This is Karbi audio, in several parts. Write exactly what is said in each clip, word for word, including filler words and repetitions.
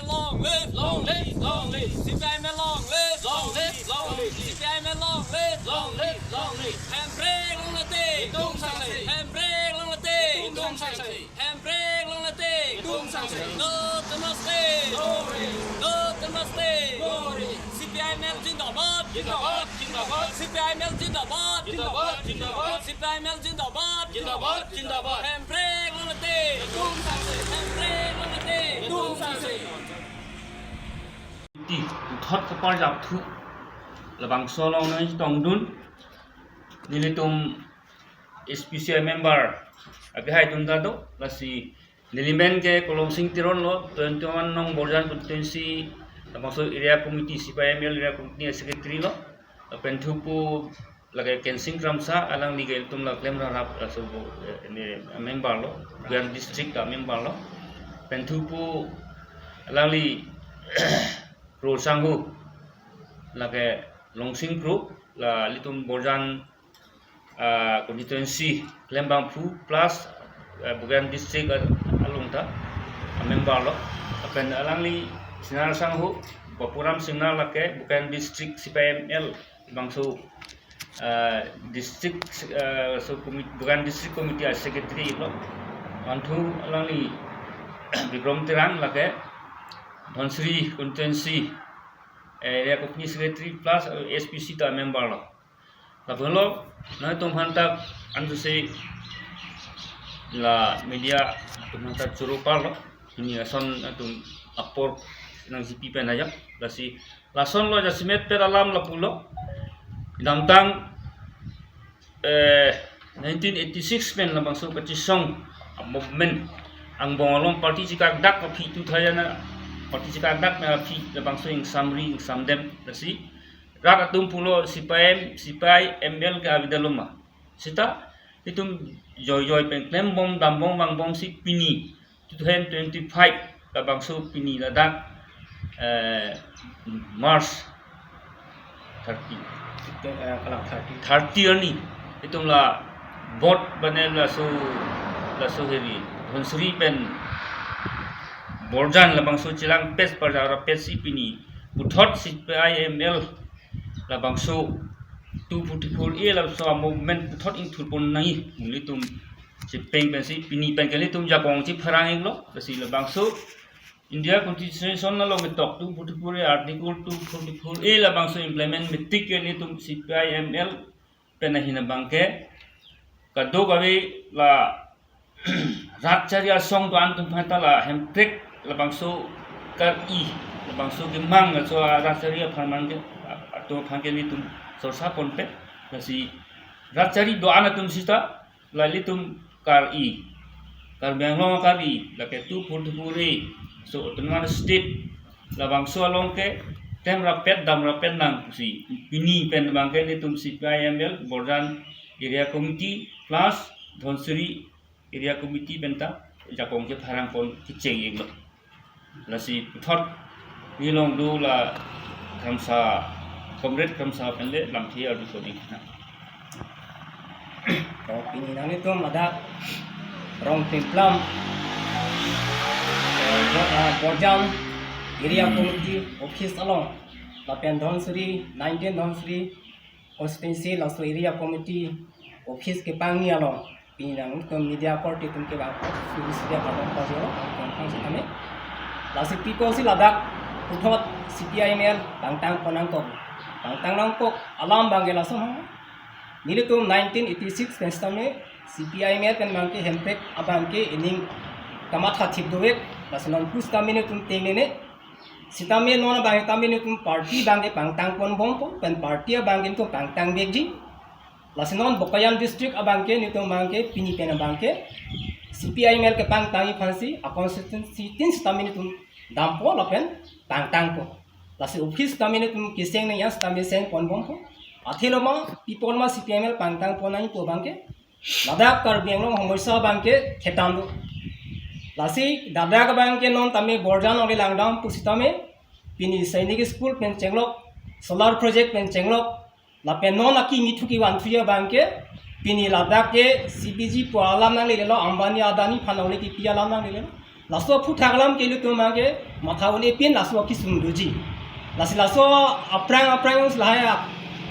Long live, long live, long live. C P I M L long live, long live, long live. C P I M L long live, long live, long live. Hemprek longle te. Netum sangse. Hemprek longle te. Netum sangse. Hemprek longle te. Netum sangse. No Autonomous State. No rest. No Autonomous State. No rest. C P I M L zindabad. Zindabad, zindabad. C P I M L zindabad. Zindabad, zindabad. C P I M L zindabad. Zindabad, zindabad. Hemprek longle te. Netum sangse. Hemprek longle te. Netum sangse. Ti, puthot kaparjap thu labangso along nangchetongdun. Nelitum S P C I member akehai atum ta do, lasi neli men ke Kolomsing Teron lo, twenty-one nong Borjan constituency, labangso area committee, C P I M L area committee secretary lo, lapen thupo lake Kensing Kramsa, alangli ke itum la klem rarap, laso bo, eh, ne, member lo, Bokajan district a member lo. Pen thupo alangli Kro Sangho, lake Longsing Kro, la ilitum Borjan, ah, constituency klembangphu plus, ah, Bokajan district, ah, along ta a member lo. Lapen alangli Singnar Sangho, Bapuram Singnar, lake Bokajan district C P I M L bangso, ah, district, ah, so committee, Bokajan district committee a secretary lo. Pen thu alangli Bikrom Terang, lake Dhansiri constituency area committee secretary plus, ah, S P C ta member lo. Lapen lo, nangtum aphan ta antu si la media atum aphan ta choro parlo, pini ason atum apor nangchipi pen ajak, lasi lason lo jasemet pen alam lapulo, damtang, eh, nineteen eighty-six pen labangso kachisong a movement angbong along party chikak dak aphi tu thaya na, party chikak dak na aphi labangso ingsamri ingsamdem, lasi rat atum pulo C P I M, C P I M L ke avedetlo ma. Seta itum joijoi pen klembom dambom vangbomsi pini two thousand twenty-five labangso pini ladak, eh, March thirty. Eh, kalang thirty. Thirty arni itum la vote bane laso, laso heri Dhansiri pen Borjan labangso chelang pes parjara pesi pini puthot C P I M L labangso two forty-four A labangso a movement puthot ingthurpon nangji, nelitum chepeng pensi pini pen ke nelitum jakong chipharang iklo, lasi labangso India Constitution along ketok two forty-four A, Article two forty-four A labangso implement metik ke nelitum C P I M L pen ahin abangke kadokave la rat chari asong do-an atum aphan ta la Hemprek labangso kar-i, labangso kemang laso rat chari aphan abangke, atum aphan ke nelitum sorsa ponpe, lasi rat chari do-an atum seta la ilitum kar-i, Karbi Anglong kar-i, lake two forty-four A, so Autonomous State labangso along ke klem rapet dam rapet nang pusi pini pen abangke nelitum C P I M L Borjan Area Committee plus Dhansiri Area Committee pen ta jakong chepharang pon kecheng iklo. Lasi puthot neli along do la Kramsa, Comrade Kramsa pen le lamthe arju pon ik na. To pini nanglitum ladak Rongpimplam, eh, Bo-, ah, Borjan Area Committee office along lapen Dhansiri, nineteen Dhansiri constituency laso area committee office kepangni along pini nangtum media korte atum ke bang office dia kadam pajero, nangtum pang sitame. Lasi pi apotsi ladak puthot C P I M L pangtang pon nangkok. Pangtang nangkok alam abangke lason ha. Nelitum nineteen eighty-six pen sitame C P I M L pen abangke Hemprek abangke ining kamatha thip dovek, lasi non pusitame nelitum tengnene. Sitame non abang sitame nelitum party abangke pangtang ponbompo, pen party abangke nelitum pangtang vekji. Lasi non Bokajan district abangke nelitum abangke pini pen abangke C P I M L kepangtangji aphansi a constituency tin sitame nelitum dampo lapen pangtangpo. Lasi office sitame nelitum keseng nangji an sitame seng ponbompo. Athelo ma, pi apot ma C P I M L pangtang pon nangpo abangke ladak Karbi Anglong homosya abangke thetan do. Lasi ladak abangke non tame Borjan along langdam pusitame pini Sainik School pen chenglok, solar project pen chenglok, lapen non akimi thuki vanthuji abangke pini ladak ke C B G pu alam nanglelelo, Ambani Adani aphan along le kipi alam nanglelelo. Laso aphuthak alam ke ilitum abangke matha un-e pin laso akesung doji. Lasi laso aphrang aphrang si lahai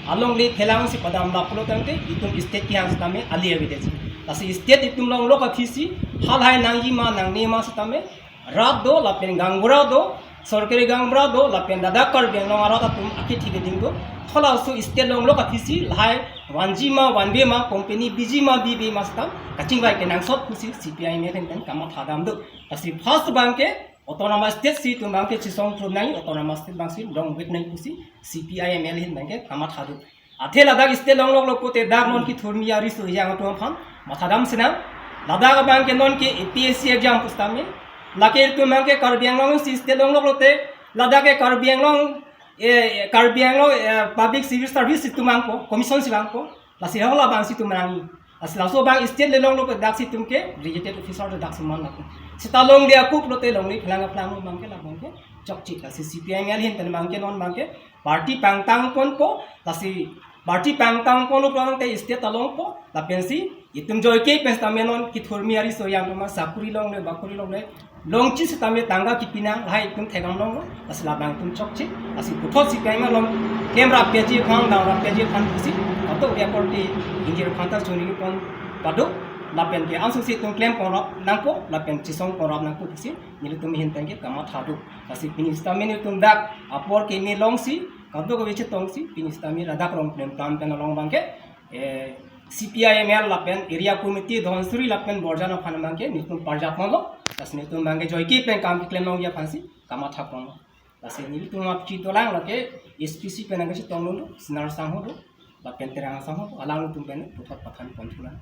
alongle phelang si padam lap pulo tangte itum state kehang sitame ali avedetji. Lasi state itum longlok athisi halahai nangji ma nangne ma sitame rat do lapen gaonbura do, sorkari gaonbura do lapen ladak Karbi Anglong arat atum akethi keding do. Halaso state longlok athisi lahai vanji ma vanve ma, company biji ma bive ma sitam kachingvai kenangsot pusi C P I M L ahin pen kamatha dam do. Lasi first abangke autonomous state si itum abangke chesong thur nangji, autonomous state abang si longvek nangji pusi C P I M L ahin abangke kamatha do. Athe ladak state longloklo pute dak non kethurmi ariso ejang atum aphan matha dam sinang. Ladak abangke non ke A P S C exam pusitame, lake itum abangke Karbi Anglong si state longloklote ladak ke Karbi Anglong, eh, Karbi Anglong, eh, Public Civil Service itum vangpo, commission si vangpo. Lasi hala abang si itum nangji. Lasi laso abang state le longlo ke dak si itum ke gazetted officer le dak si man lapu. Seta longle akuk lote longle phelang phelang abangke labangke chokche. Lasi C P I M L ahin pen abangke non abangke party pangtang ponpo, lasi party pangtang ponlo pulo tangte state alongpo, lapensi itum joike pen sitame non kethurmi ariso ejang atum sakuri longle bakuri longle longji sitame tangka kepi nang lahai itum thekdam longlo, lasi labang itum chokche, lasi puthot C P I M along klem rapji aphan, dam rapji aphan pusi, ato ya korte ingjir phanta chuni pon pado, lapen ke ansu si itum klem pon rap nangpo, lapen chesong pon rap nangpo pusi nelitum ahin pen ke kamatha do. Lasi pini sitame nelitum dak apor keme longsi, kadokave chetongsi, pini sitame ladak Rongplemtan pen along abangke, eh, C P I M L lapen area committee Dhansiri lapen Borjan aphan abangke nelitum parjap ponlo. Lasi nelitum abangke joike pen kam keklem longji aphansi kamatha ponlo. Lasi nelitum aphi dolang lake S P C pen abangke chetong lo, Sinar sangho do, lapen Terang sangho do, alangtum pen puthot pathan pon thulang.